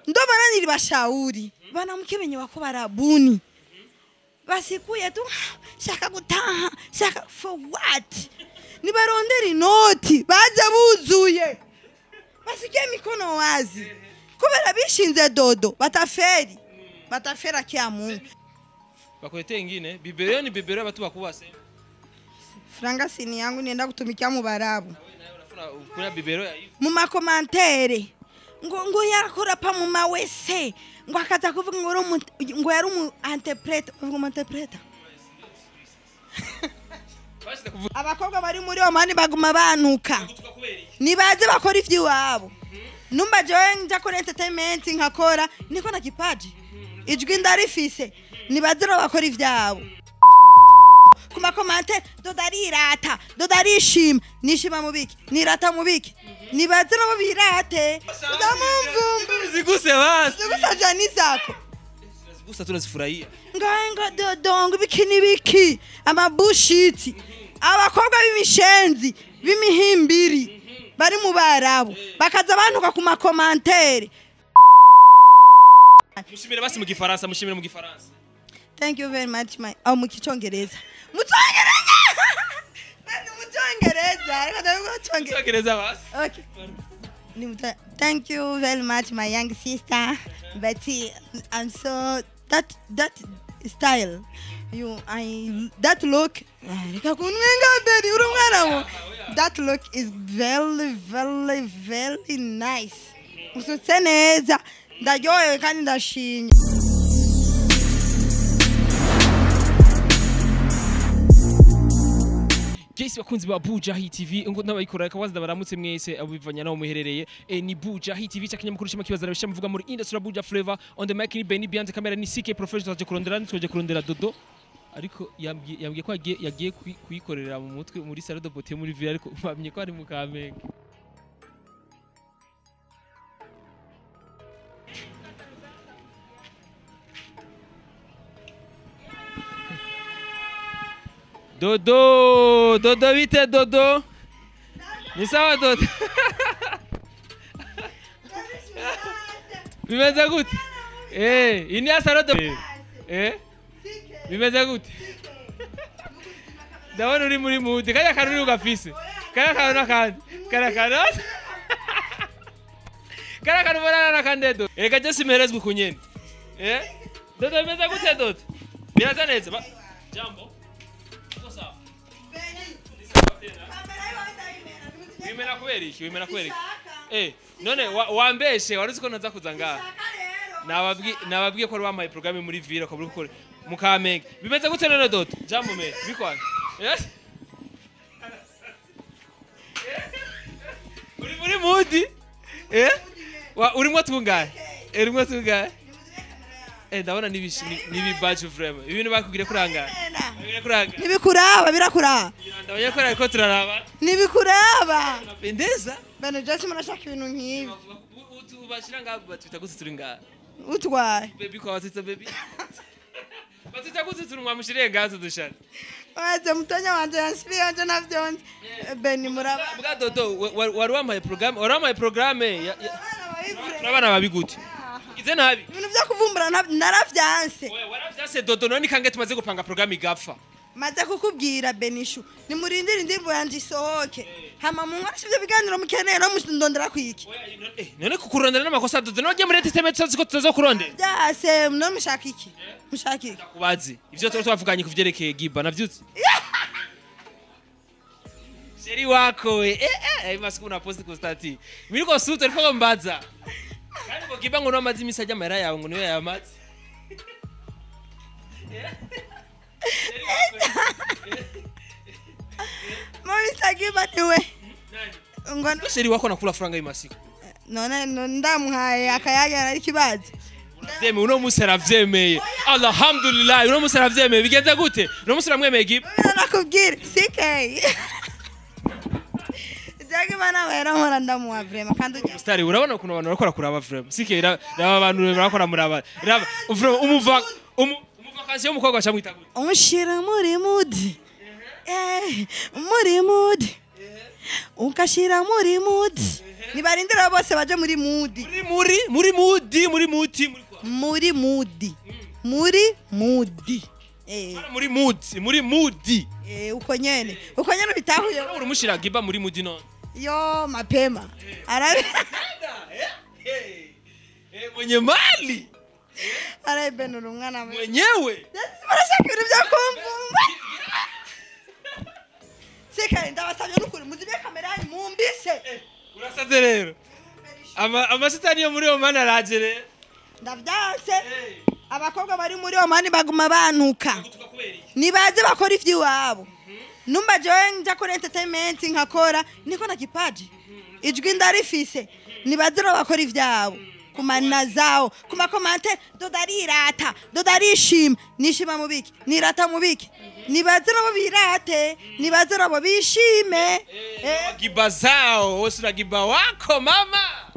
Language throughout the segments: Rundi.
Ndo maana nilibashauri banamuke benye wako barabuni basikuye tu shaka gutaha shaka for what nibarondera inoti baza buzuye basikiye mikono wazi kubera bishinze dodo bataferi batafera kia Mungu bakwete ingine bibereo ni bibereo watu bakubase franga sini yangu nienda kutumikia mu barabu kuna bibereo ya hivi mu makomantere ngo ngo yarakora pa mu mawese ngo akaza kuvuga ngo ngo yari umu interprete uvuga umu interprete abakobwa bari muri Omani baguma banuka nibaze bakora ivyiwabo numba joye nja kuri entertainment nkakora niko na kipaji ijwi ndarifise nibaze bakora ivyabo kuma commentaire dodarirata dodarishima nishima mubiki nirata mubiki nibaze nabo birate ndamumvumbu ziguse basi zigusa jani zako zigusa tunazifurahia ngango dodongo biki nibiki amabushiti abakobwa b'imishenzi b'imihimbiri bari mu barabu bakaza bantuka ku makomantere mushimire basi mu gifaransa mushimire mu gifaransa. Thank you very much my oh mu kicongereza mu congereza basi mu congereza reka ndavuga congereza basi okay. Thank you very much my young sister Betty. I'm so that style you I that look reka kunwenga Betty uri umwana wo that look is very very very nice usutse neza ndaryohewe kandi ndashimye. Jesse bakunzi ba Buja Hit TV ngo nabayikora kawaza baramutse mwese abivanya naho muherereye ni Buja Hit TV cyakinyamakuru cyo kibaza rabisha muvuga muri industry Buja Flavor on the mic ni Benny behind the camera ni CK professional twaje kurondera twaje kurondera Dodo ariko yambwiye ko yagiye kuyikorera mu mutwe muri salon de beauté muri ville ariko bamye ko ari mu Kamenge. Dodo, Dodo vite Dodo. Ni sawa Dodo. Bimeze gute? Ini ya salon de Bimeze gute? Ndabona uri muri mood. Kaya kantu ugafise. Kaya kantu nakandi. Kaya kantu. Kaya kantu bona nakande Dodo. Eka je simerezwe kunyene. Dodo bimeze gute Dodo? Biraza neza. Jambo. Wimena kweli iki wimena kweli none wambeshe waruzi ko naza kuza ngaha nababwiye ko wamaye programme muri ville ko muri mu Kamenge bimeze gute none Dodo jambo me bikwa yes uri muri mudi urimo tungaye urimo tungaye ndabona nibi badge vraiment ibintu bakugire kuranga nibikuraba birakuraba ndabonye ko ariko turaraba nibikuraba napendeza bano just murashaka ibintu nkibi ubashira ngaho batwita gute turi ngaha utwaye baby kwa batwita baby batwita gute turi mwamushiriye ngaho dushana waze mutonya wanje yanshiriye wanje navyonze Beni muraba bwa Dodo wari wampaye programme wari wampaye programme turabana babi gute ize nabi ibintu byo kuvumbura naravyanse oya waravyanse Dodo none kange tumaze gupanga programme igapfa maze kukubwira Benishu nimurindire indirimbo yanje isohoke hama munkoresha ivyo biganiro mukeneye no mundondera kwiki none kukurondera n'amakosa Dodo none muri entertainment tuzi ko tuzokurondera byase none mushaka iki mushaka iki kubazi ivyo twavuganye kuvyerekeye Giba navyutse Sheri wako masiku una post ku stati miriko suto rifoko mbaza kandi ngo Giba ngo no amazi imisi ajya amahera yawe ngo niyo yamaze Mami Giba niwe ngo sheri wako nakula franga imasiko none ndamuhaye akayaga ari kibazo Vyemeye uno musi aravyemeye alhamdulillah uno musi aravyemeye bigenze gute uno musi uramwemeye Giba nakubwira CK Jage bana wera mora ndamuha vraiment kandi Stari urabona ukuntu abantu barakora kuraba vraiment CK raba abantu barakora muraba raba vraiment umuva umuvakansi y'umukobwa acamwita gute unshira muri mood muri mood ukashira muri mood nibarindira bose baje muri mood muri muri muri mood muri Shuti muri kwa Muri mudi. Muri mudi. Muri mudi, muri mudi. Uko nyene. Uko nyene bitahuye. Urumushira Giba muri mudi none. Yo mapema. Arabe. Mwenye mali. Arabe nuru mwana mwenyewe. Barashaka ibintu byo kumvumba. Seka ndabasabye nukuri muzime kamera yanyu mumbise. Urasaze rero. Amasitani yo muri Oman araje rero. Ndavyanse. Abakobwa bari muri Oman baguma bantuka. Nibaze bakora ivy'iwabo. Numba jewe nja kuri entertainment nkakora niko na kipaji. Ijwi ndarifise. Nibaze bakora ivyabo. Kumana zao, kuma komante dodarirata, dodarishima, nishima mubiki, nirata mubiki. Nibaze nabo birate, nibaze nabo bishime. Giba zao, wose giba wako mama.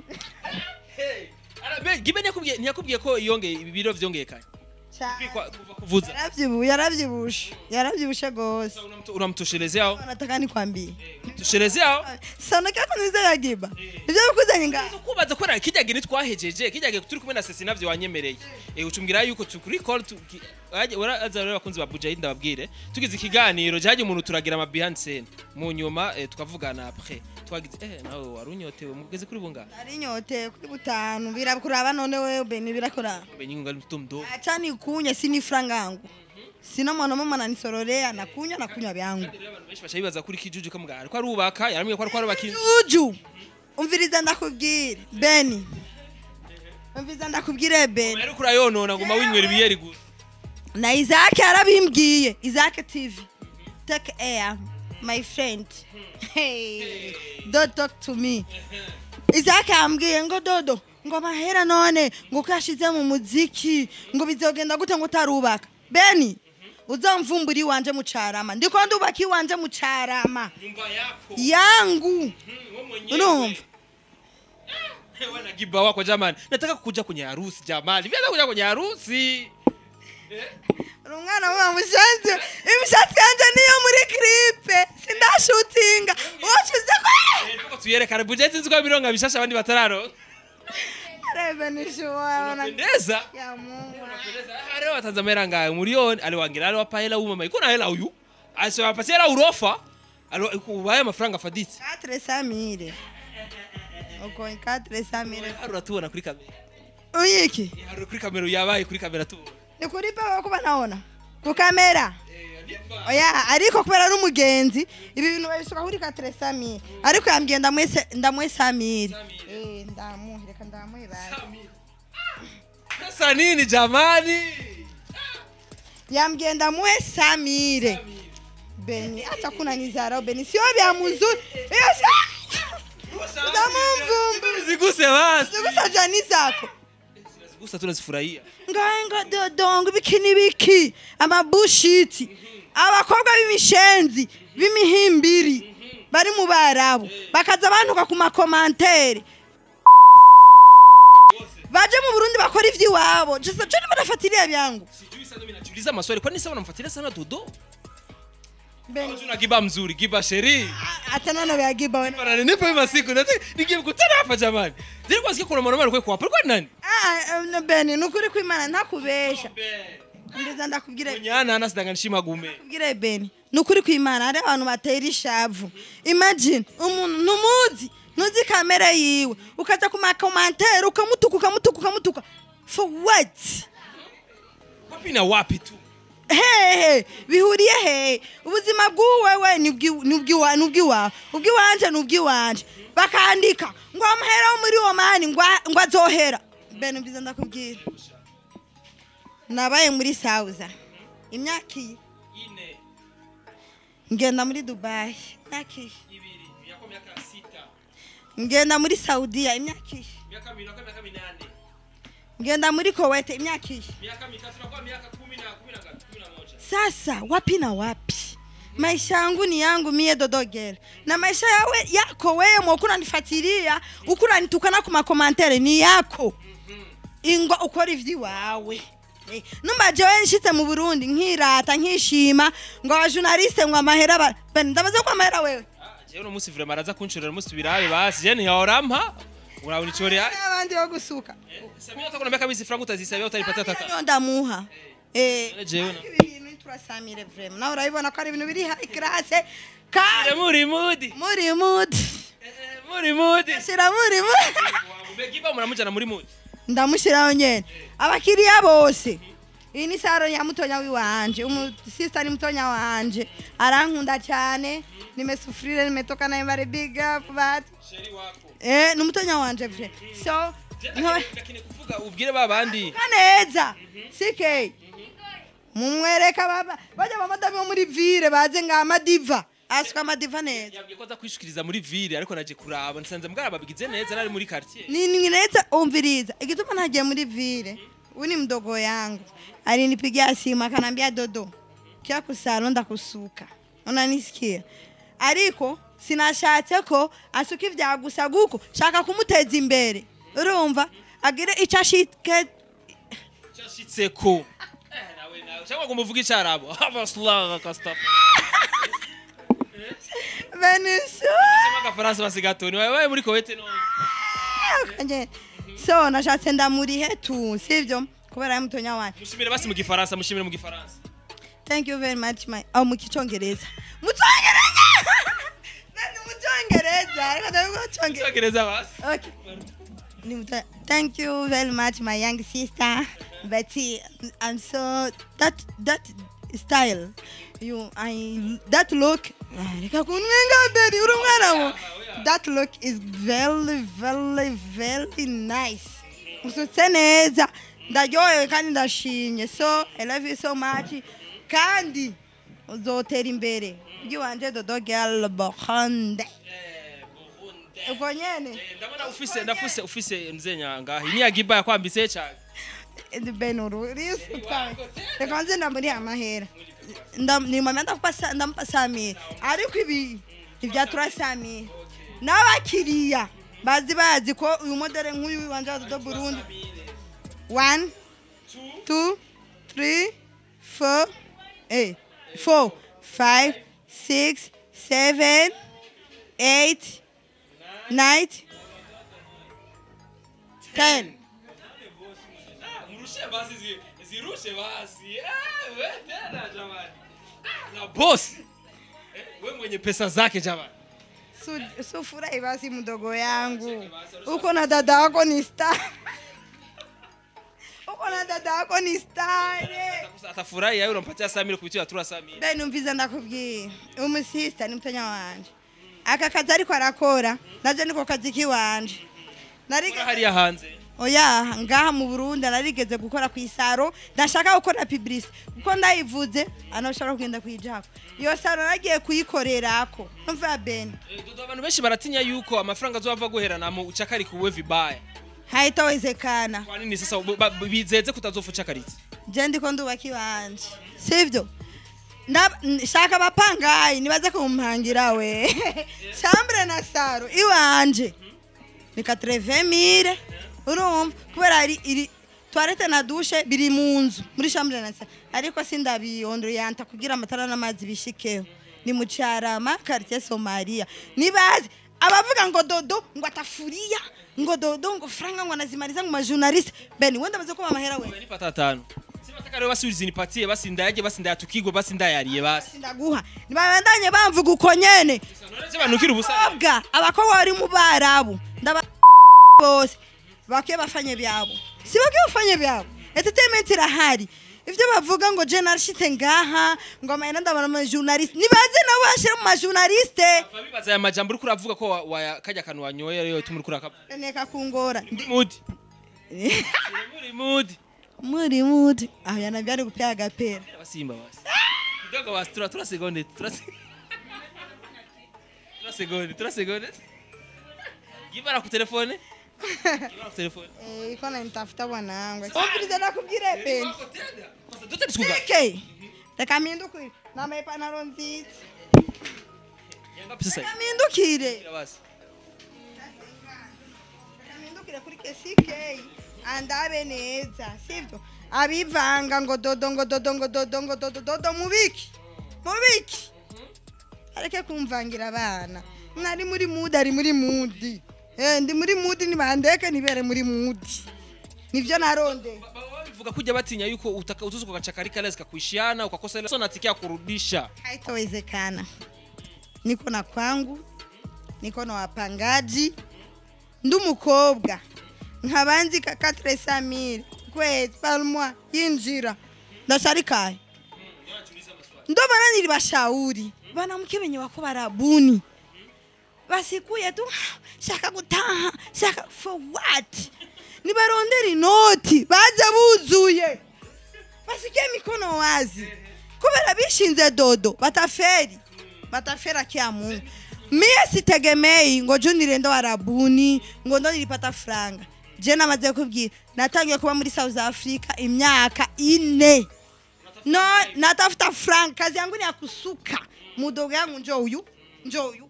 Giba ntiyakubwiye ko yongeye ibiro vyongeye. Kuvuza. Yaravyibushe. Yaravyibushe gose. Uramtoshelezea? Nataka nikwambie. Toshelezea? Sana kako nize Giba. Ivyo bikuzanye nga. Kubaza ko kijya gini twahejeje, kijya turi kumwe na Sesi navyo wanyemereye. Ucumbwira yuko tukuri call aza rero abakunzi ba Buja ndababwire. Tugize ikiganiro jaje umuntu turagira ama behind scene. Mu nyuma tukavugana après. Twagize nawe warunyotewe mugeze kuri bungana. Narinyotewe kuri butanu birakuraba none wewe Beni birakuraba. Beni ngali mtoto mdogo. Acha nikunye sini franga yangu. Sina mwana mama ananisorolea nakunywa nakunywa byangu. Abantu benshi bashabibaza kuri kijuju kamugara. Ariko arubaka yaramwe ko ariko arubaka kijuju. Umviriza ndakubwire Beni. Umviriza ndakubwire Beni. Ariko urayonona nguma winywera ibiyeri gusa. Na Isaac arabimbwiye. Isaac TV. Take air my friend. Hey, don't talk to me. Isaac ambwiye ngo dodo ngo mahera none ngo kashize mu muziki ngo bizogenda gute ngo utarubaka. Beni uzamvumbura iwanje mu Carama. Ndiko ndubaka iwanje mu Carama. Nyumba yako. Yangu. Urumva? Wana Giba wako jamani. Nataka kuja kwenye harusi jamani. Mimi kuja kwenye harusi. Urumwana wa mushanze. Imishatsi yanje niyo muri clip. Sindashutinga. Wochize ko. Tuko tuyerekana budget nziko bironga bishasha abandi batararo. Rebe nishuwa unapendeza. Ya Mungu. Unapendeza. Leo watanzamera ngayo milioni aliwangira aliwapa hela huyu mama. Iko na hela huyu. Asiwapatie hela urofa. Alikuwa amafaranga faditi. 400,000. Uko 400,000. Harura tuona kuri kamera. Uyiki? Harura kuri kamera yabaye kuri kamera tu. Ni kuri pa kuba naona. Ku kamera. Oya ariko kubera ari umugenzi ibi bintu babisuka kuri 400,000. Ariko yambwiye ndamwese ndamwesa 100. Ndamuhe reka ndamuhe basi. Pesa nini jamani? Yambwiye ndamuhe 100,000. Beni acha kuna nizara Beni sio bya muzuri. Ndamumvumbu. Ziguse basi. Zigusa jani zako. Zigusa tunazifurahia. Ngango dodongo bikini biki amabushiti. Abakobwa b'imishenzi b'imihimbiri bari mu Barabu bakaza bantuka ku makomantere. Baje mu Burundi bakora ivy'iwabo. Je je barafatiriya byangu. Sijui sana mimi najiuliza maswali. Kwa nini sasa unamfuatilia sana Dodo? Beni tuna Giba mzuri, Giba sheri. Atana na ya Giba wewe. Bana nipo hiyo siku. Nikikutana hapa jamani. Nilikuwa sikia kuna mwanaume alikuwa hapa. Alikuwa nani? Beni nukuri kwimana ntakubesha. Ndiza ndakubwira. Nyana ana sidanganishima gume. Ndakubwira Beni. Nukuri kwimana ari abantu batera ishavu. Imagine umuntu numuzi, nuzi kamera yiwe, ukaza ku makomantere ukamutuka ukamutuka ukamutuka. For what? Wapi na wapi tu? Hey, bihuriye he ubuzima bw'uwewe nubwiwa ubwiwanje nubwiwanje bakandika ngo amahera muri Omani ngo azohera. Beni mbiza ndakubwira nabaye muri Sauza imyaka ine ngenda muri Dubai imyaka ibiri yako myaka 6 ngenda muri Saudiya imyaka myaka 8 ngenda muri Kuwait imyaka myaka 3 na kwa myaka 10 na 11. Sasa wapi na wapi? Maisha yangu ni yangu mie Dodogera. Na maisha yawe yako wewe mwokuna nifuatilia, ukuna nitukana ku makomantere ni yako. Ingo ukora ivyiwawe. Numba jewe nshitse mu Burundi nkirata nkishima ngo aba journaliste ngo amahera ben ndabaza ko amahera wewe. Jewe no musi vraiment araza kunshorera musi birabe basi je ntiyorampa. Unaonichorea? Abandi bo gusuka. Samia utakuwa kabisa frangu utazisabia utalipata tata. Ndamuha. Jewe na. Ibintu turasamire vraiment. Nawe urabibona ko ari ibintu biri high class. Kandi muri mudi. Muri mudi. Muri mudi. Shira muri mudi. Begiba muramujana muri mudi. Ndamushiraho nyene. Abakiriya bose. Iyi ni saro ya mutonya wiwanje, umu sister ni mutonya wanje. Arankunda cyane. Nimesufrire nimetoka naye bari big up but sheri wako. Ni mutonya wanje vre. So ndakine kuvuga ubwire babandi. Kaneza. CK. Mumwereka baba. Bajya bamadami muri ville baze nga amadiva. Asuka amadiva neza. Yabwiye ko aza kwishikiriza muri ville ariko naje kuraba nsanze mbwara babigize neza nari muri quartier. Ni neza umviriza. Igituma nagiye muri ville. Uni mdogo yangu alinipigia simu akanambia Dodo kia kusalo ndakusuka. Unanisikia? Ariko sinashatse ko asuka ivyagusa guko shaka kumuteza imbere. Urumva agire icashike cyashitseko. Nawe nawe cyangwa kumuvuga icarabo. Abaslaga Mustafa. Venisho. Sema Faransa basigatoni. Wewe muri Kowete no. So nashatse ndamurihe tu sivyo kubera mutonya wanje. Mushimire basi mu Gifaransa, mushimire mu Gifaransa. Thank you very much my mu Kicongereza. Mu Congereza. Nani mu Congereza? Ariko ndavuga Congereza basi. Okay. Thank you very much my young sister. But I'm so that style you I that look reka kunwenga baby uri umwana wo. That look is very very very nice. Usutse neza ndaryohewe kandi ndashimye. So I love you so much kandi uzotera imbere byiwanje Dodo girl Burundi. Uko nyene ndabona ufise ndafuse ufise mzenya ngahi ni agiba yakwambise cyane. Benuru risuka reka nze ndamuri amahera ndampa ndampa Samira ariko ibi ibya turasamira n'abakiriya bazi ko uyu modere nk'uyu wanje Dodo Burundi 1 2 3 4 4 5 6 7 8 9 10. Murushe basi zirushe basi. Wewe tena jamani. Na boss. Wewe mwenye pesa zake jamani. Sufurahi basi mdogo yangu. Uko na dada wako ni star. Uko na dada wako ni star. Atafurahi yeye unampatia Samira kupitia atura Samira. Ben umviza ndakubwiye. Umu sister ni mtonya wanje. Aka kazi ariko arakora naje niko kazi kiwanje. Narige hariya hanze. Oya ngaha mu Burundi narigeze gukora ku isaro ndashaka gukora publicity kuko ndayivuze anoshaka kugenda kwijako iyo saro nagiye kuyikorerako umva Ben. Dodo abantu benshi baratinya yuko amafaranga azova guherana mu ucakari kuwe vibaya. Haitowezekana. Kwa nini sasa bizeze kutazofa ucakaritse? Je ndiko ndubaka iwanje sivyo shaka abapangayi nibaze kumpangira we chambre na saro iwanje ni 80000 urumva kubera iri toilette na douche biri mu nzu muri chambre na saro ariko sindabiyondro yanta kugira amatara n'amazi bishikeho ni mu Cyarama quartier Somalia nibaze abavuga ngo Dodo ngo atafuria ngo Dodo ngo franga ngo anazimaliza ngo majournaliste Ben wenda baze kuba amahera we ni patatano sibataka rero basubiza nipatie basi ndayaje basi ndayatukigwe basi ndayariye basi ndaguha nibabandanye bamvuga uko nyene none banukira ubusa abakobwa bari mu barabu ndaba bose bakiye bafanye byabo si bakiye bafanye byabo entertainment irahari ivyo bavuga ngo je narashitse ngaha ngo amahera ndabona ama journaliste nibaze nabo bashira mu ma journaliste babibaza aya majambo uri kuravuga ko kajya kantu wanyoye rero tumuri kuraka neka kungora mudi muri mudi muri mudi aho yanabya ari gupya agapera basimba basi kidogo basi tura segonde tura segonde gibara ku telefone gibara ku telefone iko na nitafuta bwanangu umviriza nakubwire Ben dote biskuga okay reka mpindukire nambaye ipantaro nziza yanga pesa reka mpindukire basi reka mpindukire kuri KCK andabe neza sivyo abivanga ngo Dodo ngo Dodo ngo Dodo ngo Dodo Dodo mubiki mubiki areke kumvangira abana mwari muri mood ari muri mood Ndi muri mood, nibandeke nibere muri mood, nivyo narondeye. Babivuga kujya batinya yuko utaka utuzi ukagaca kari kalezi kakuishiana ukakosa ile so natikia kurudisha. Haitowezekana. Niko na kwangu, niko na wapangaji, ndi umukobwa nkabanzi ka 400,000 kwezi par mois yinjira, ndasharikaye. Ndo maana nilibashauri banamke benye wako barabuni basikuye tu shaka gutaha shaka for what, nibarondera inoti baze buzuye basikie mikono wazi, kubera bishinze dodo bataferi batafera kia Mungu. Mie sitegemei ngo juu nilienda warabuni ngo ndo nilipata franga. Je, namaze kubwira natangiye kuba muri South Africa imyaka 4. No, natafuta franga, kazi yangu ni ya kusuka. Mudogo yangu njoo huyu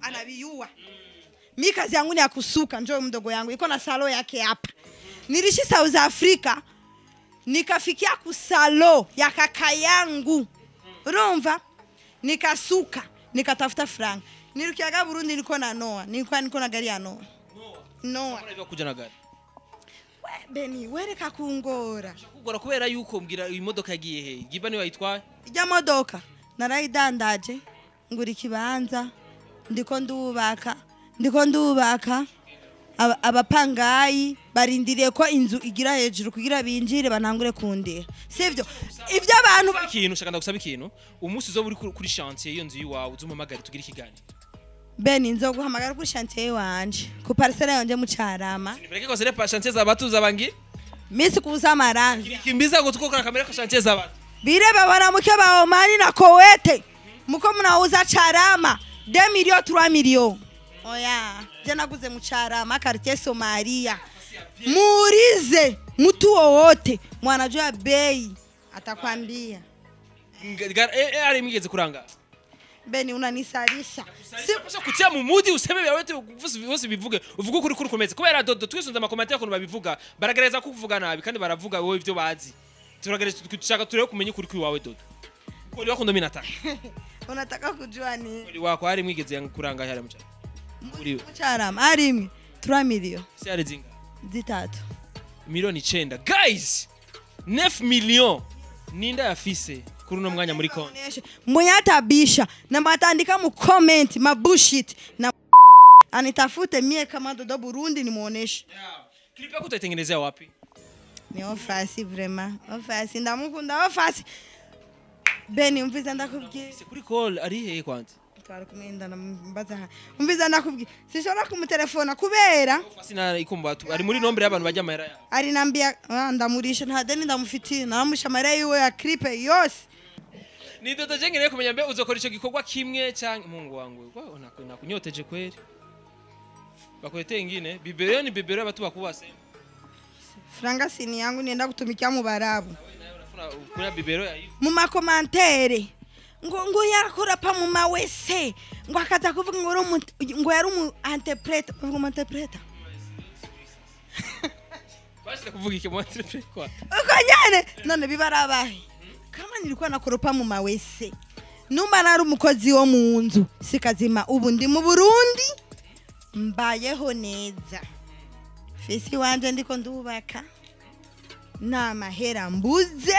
anabiyua. Mi kazi yangu ni ya kusuka, njoo mdogo yangu iko na salo yake hapa. Nilishi South Africa nikafikia kusalo ya kaka yangu. Urumva? Nikasuka, nikatafuta franga. Nirukiaga Burundi niko na Noah, nilikuwa niko na gari ya Noah. Noah. Mbona kuja na gari? We Beni, wereka kungora. Kugora kubera yuko mbwira imodoka yagiye he? Giba ni wayitwaye? Ijya modoka narayidandaje ngura ikibanza, ndiko ndubaka abapangayi barindiriye ko inzu igira hejuru kugira binjire banangure kundira. Sivyo? Ivyo abantu ikintu shaka ndagusaba ikintu, umunsi uzoba uri kuri chantier iyo nzu yiwawe uzumpamagare tugire ikiganiro. Beni nzoguhamagara kuri chantier wanje, ku parcelle yanje mu Carama. Nipeleke kwa zile chantier za batu za bangi? Mimi sikuuza marangi. Kimbiza kutukokora kamera kwa chantier za batu. Bireba baramuke ba Omani na Kowete. Muko mnauza Carama 2 millions 3 millions. Oya, je naguze mu Carama quartier Somalia. Muurize mtu wowote mwanajua bei atakwambia. Ari migeze kuranga. Beni unanisarisha. Sipasha kutia mu mudi useme bya wetu bose bivuge uvuge kuri kuri komeze kubera dodo twisunze amakomante y'abantu babivuga baragereza kukuvuga nabi kandi baravuga wowe ivyo bazi. Turagereza tushaka turebe kumenya kuri kuri wawe dodo. Kuri wako ndo mimi nataka. Unataka kujua ni? Kuri wako ari mwigeze kuranga hari mu Carama. Muri mu Carama ari imwe 3 millions. Si ari zinga? Zitatu. Milioni 9 guys. 9 millions ninda yafise kuri uno mwanya muri konti. Mwenye na matandika mu comment ma bullshit na anitafute mie kama Dodo Burundi nimuoneshe. Yeah. Clip yako utaitengenezea wapi? Ni ofasi vraiment. Ofasi ndamukunda ofasi. Beni umviza ndakubwiye. Kuri call ari hehe kwanza? Twari kumenda mbaza. Umviza ndakubwiye. Sishobora kumutelefona kubera ofasi na ikumba ari muri nombre y'abantu bajya amahera yawe. Ari nambia ndamurisha nta deni ndamufitiye. Naramusha amahera yiwe ya clip yose. Ni Dodo jenge kumenya mbe uzokora ico gikorwa kimwe canke Mungu wangu nakunyoteje kweli. Bakuletee ingine bibero ni bibero abatu bakubase. Franga sini yangu nienda kutumikia mu barabu. Kuna bibero ya hivi. Mu makomantere ngo yarakora pa mu mawese ngo akaza kuvuga ngo ngo yari umu interprete, uvuga umu interprete. Basi kuvuga iki mu interprete kwa. Uko nyene none bibarabahe. Kama nilikuwa nakoropa mu mawese. Numba nari umukozi wo mu nzu sikazima ubu ndi mu Burundi mbayeho neza. Fisi wanje ndiko ndubaka. Na mahera mbuze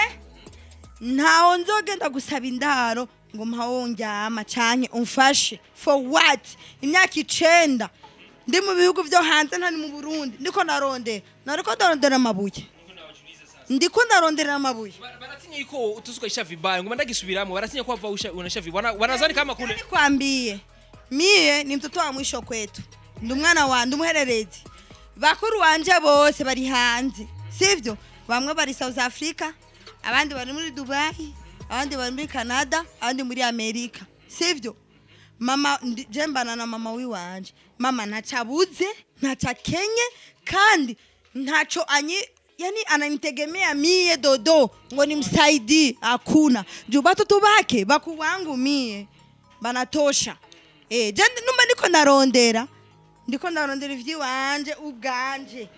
ntawo nzogenda gusaba indaro ngo mpawongyama canke umfashe for what? Imyaka 9 ndi mu bihugu byo hanze ntari mu Burundi ndiko narondera nariko ndarondera amabuye. Ndiko ndarondera amabuye. Baratinya yuko utuzuka isha vibaya ngoma ndagisubiramo baratinya ko ava unasha vibaya wanazani kama kule. Nikwambie mie ni mtoto wa mwisho kwetu, ndi umwana wa ndi umuhererezi, bakuru wanje bose bari hanze sivyo, bamwe bari South Africa, abandi bari muri Dubai, abandi bari muri Canada, abandi muri America sivyo. Mama jembana na mama wiwanje, mama ntacabuze ntacakenye kandi ntaco anyi yani ananitegemea mie Dodo ngo nimsaidie hakuna. Juu batoto bake bakuwangu mie banatosha. Je numba ndiko ndarondera ivyiwanje ubwanje.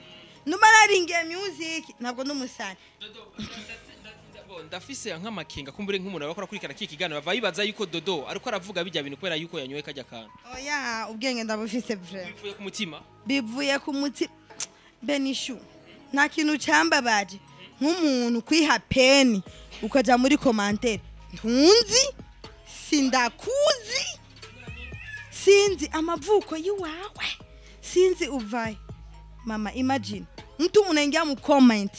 Numba naringiye music ntabwo numusani. Dodo Ndafise nk'amakenga kumbure nk'umuntu abakora kurikana kiki kiganiro bava yibaza yuko Dodo ariko aravuga bijya bintu kubera yuko yanyoye kajya kantu. Oya, ubwenge ndabufise vraiment. Bivuye ku mutima. Bivuye ku mutima. Benishu, nta kintu cyambabaje nk'umuntu kwiha peni ukaja muri commentaire ntunzi, sindakuzi, sinzi amavuko yiwawe, sinzi uvaye. Mama, imagine mtu unaingia mu comment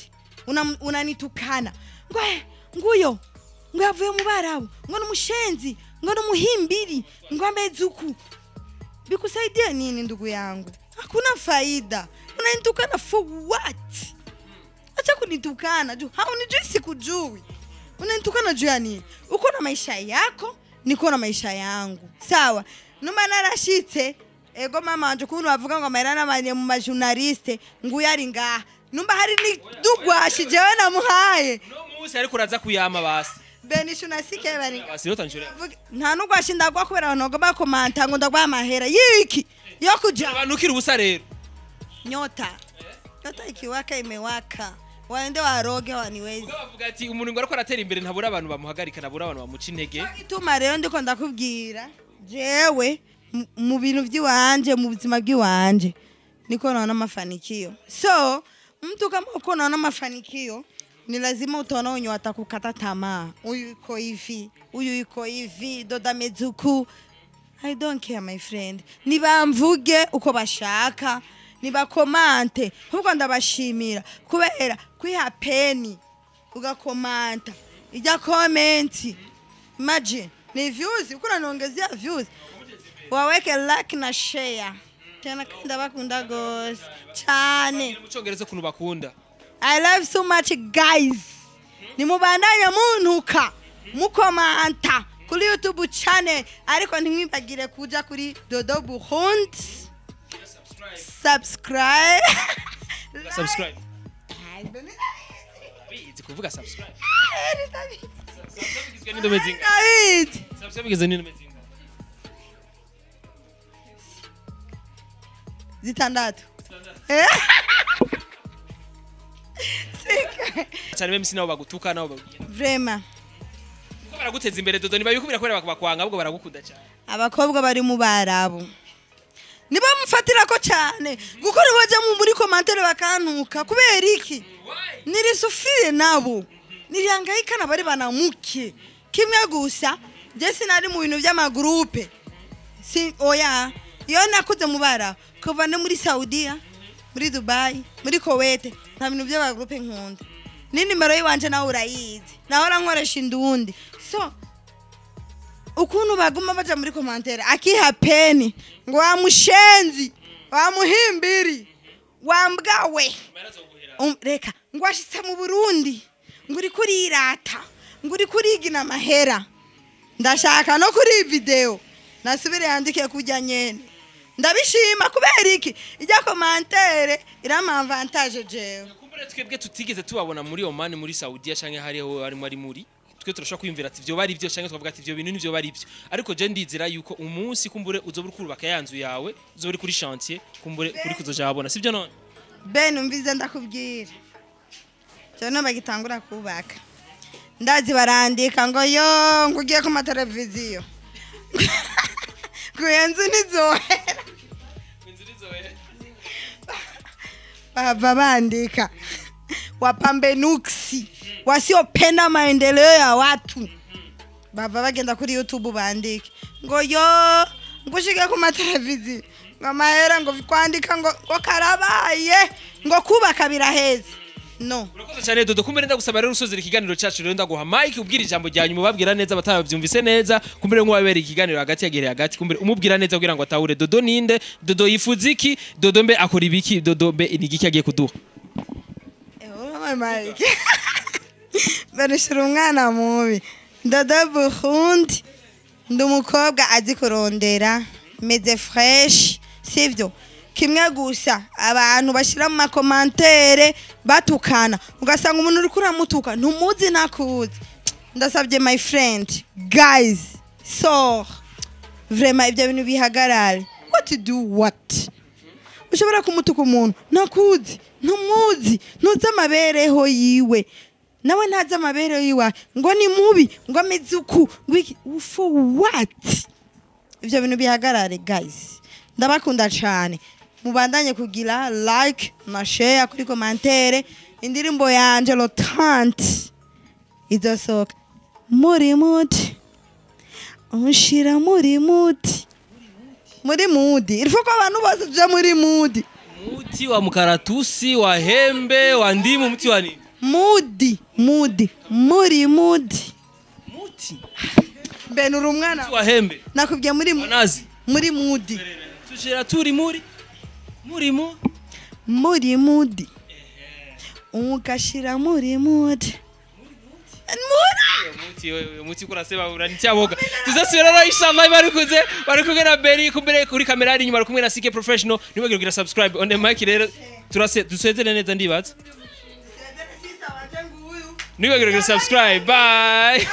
unanitukana ngwe nguyo ngo yavuye mu Barabu, ngo n'umushenzi, ngo n'umuhimbiri, ngo amezuku. Bikusaidia nini ndugu yangu? Hakuna faida. Unanitukana for what? Acha kunitukana juu haunijui, sikujui. Unanitukana juu ya nini? Uko na maisha yako, niko na maisha yangu. Sawa. Numa narashitse ego mama wanje kuntu bavuga ngo amahera n'amanye mu majournaliste nguyu ari ngaha. Numba hari ni dugwashi jewe namuhaye. No munsi ariko uraza kuyama basi. Benishu nasike bari. Basi rotanjure. Nta nugwashi ndagwa kubera abantu bagomba komanta ngo ndagwa amahera yiki yo kuja. Abantu ukira ubusa rero. Nyota. Nyota ikiwaka imewaka. Waende waroge waniwezi. Bavuga ati umuntu ngo ariko aratera imbere ntabura abantu bamuhagarika, ntabura abantu bamuca intege. Ituma rero ndiko ndakubwira jewe mu bintu by'iwanje, mu buzima bw'iwanje niko naona mafanikio. So mtu kama uko naona mafanikio ni lazima utaona wenye watakukata tamaa. Huyu iko hivi, huyu iko hivi, Doda mezuku. I don't care my friend. Nibamvuge uko bashaka, nibakomante, ahubwo ndabashimira kubera kwiha peni ugakomanta. Ijya comment. Imagine ni views, uko unaniongezea views. Waweke like na share. Tena kandi bakunda gose cyane. Mu cyongereza kuntu bakunda. I love so much guys. Nimubandanya muntuka mukomanta kuri YouTube channel, ariko ntimwibagire kuja kuri Dodo Burundi. Subscribe. Subscribe. Bizi kuvuga subscribe. Subscribe n'indome zinga. Subscribe igizwe n'indome zinga. Zitandatu. Cyane bemsi nabo bagutuka nabo babwira. Vraiment. Kuko baraguteza imbere Dodo, nibabikubira kubera bakwanga ahubwo baragukunda cyane. Abakobwa bari mu Barabu nibo mufatira ko cyane gukora baje mu muri commentaire bakantuka kubera iki? Nirisufire nabo. Nirihangayika na bari banamuke. Kimwe gusa je sinari mu bintu by'amagroupe. Si oya, iyo nakuze mu Barabu kuva no muri Saudiya, muri Dubai, muri Kuwait, nta bintu by'amagroupe nkunda. Ni nimero yiwanje nawe urayizi. Nahora nkoresha indundi. So ukuntu baguma baja muri commentaire akiha peni ngo wa mushenzi, wa muhimbiri, wa mbwawe. Reka ngo ashitse mu Burundi ngo uri kurirata, ngo uri kurigina amahera. Ndashaka no kuri video nasubire yandike kujya nyene. Ndabishima kubera iki? Ijya commentaire irama avantage jewe. Kumbure twebwe tutigeze tubabona muri Oman, muri Saudiya canke hariho ari muri twe turashobora kwiyumvira ati ivyo bari byo canke twavuga ati ivyo bintu nivyo bari byo, ariko je ndizera yuko umunsi kumbure uzoba uri kurubaka yanzu yawe, uzoba uri kuri chantier, kumbure kuri kuzoja habona, sivyo none? Ben umvize ndakubwira. Cyo bagitangura kubaka. Ndazi barandika ngo yo ngugiye ku mateleviziyo. Kuyenzu nizohera. Inzu nizohera. Baba bandika wapambe nuksi wasiopenda maendeleo ya watu. Baba bagenda kuri YouTube bandike ngo yo ngushike ku mateleviziyo ngo mahera ngo kwandika ngo karabaye ngo kubaka biraheze. No. Urakoze cyane Dodo, kumbere ndagusaba rero usozera ikiganiro cyacu rero ndaguha mic ubwira ijambo rya nyuma ubabwira neza batarabyumvise neza, kumbere nk'uwabera ikiganiro hagati yagereye hagati, kumbere umubwira neza kugira ngo atahure Dodo ninde, Dodo yifuza iki, Dodo mbe akora ibiki, Dodo mbe ni igiki agiye kuduha. Mike. Barishira umwana mubi. Dodo Burundi ndi umukobwa azi kurondera, meze fresh, sivyo? Kimwe gusa abantu bashira mu makomantere batukana, ugasanga umuntu uri kuramutuka ntumuzi nakuzi. Ndasabye my friend, guys, so vraiment ibyo bintu bihagarare. What to do what? Ushobora kumutuka umuntu nakuzi, ntumuzi, ntuzi amabereho yiwe. Nawe ntazi amabere yiwawe, ngo ni mubi, ngo ameze uku, ngo iki. For what? Ivyo bintu bihagarare, guys. Ndabakunda cane. Mubandanye kugira like na share, kuri commentaire. Indirimbo yanje le 30 izosohoka. Muri mood, unshira muri mood, muri mood. Il faut ko abantu bose tuja muri mood. Muti wa mkaratusi, wa hembe, wa ndimu, mti wa nini? Mood, mood, muri mood. Muti. Benura umwana. Mti wa hembe. Nakubwiye muri Wa nazi. Muri mood. Tushira turi muri muri mu Muri mood, ugashira muri mood, muri Muti wewe, muti kurasema uranichaboga. Tuzasubira rero inshallah. Barikuze bari kumwe na Berry kumbere kuri kamera, ari inyuma bari kumwe na CK Professional. Nibagire kugira subscribe. On the mic rero turase dusezere neza. Ndibaza nibagire kugira subscribe. Bye.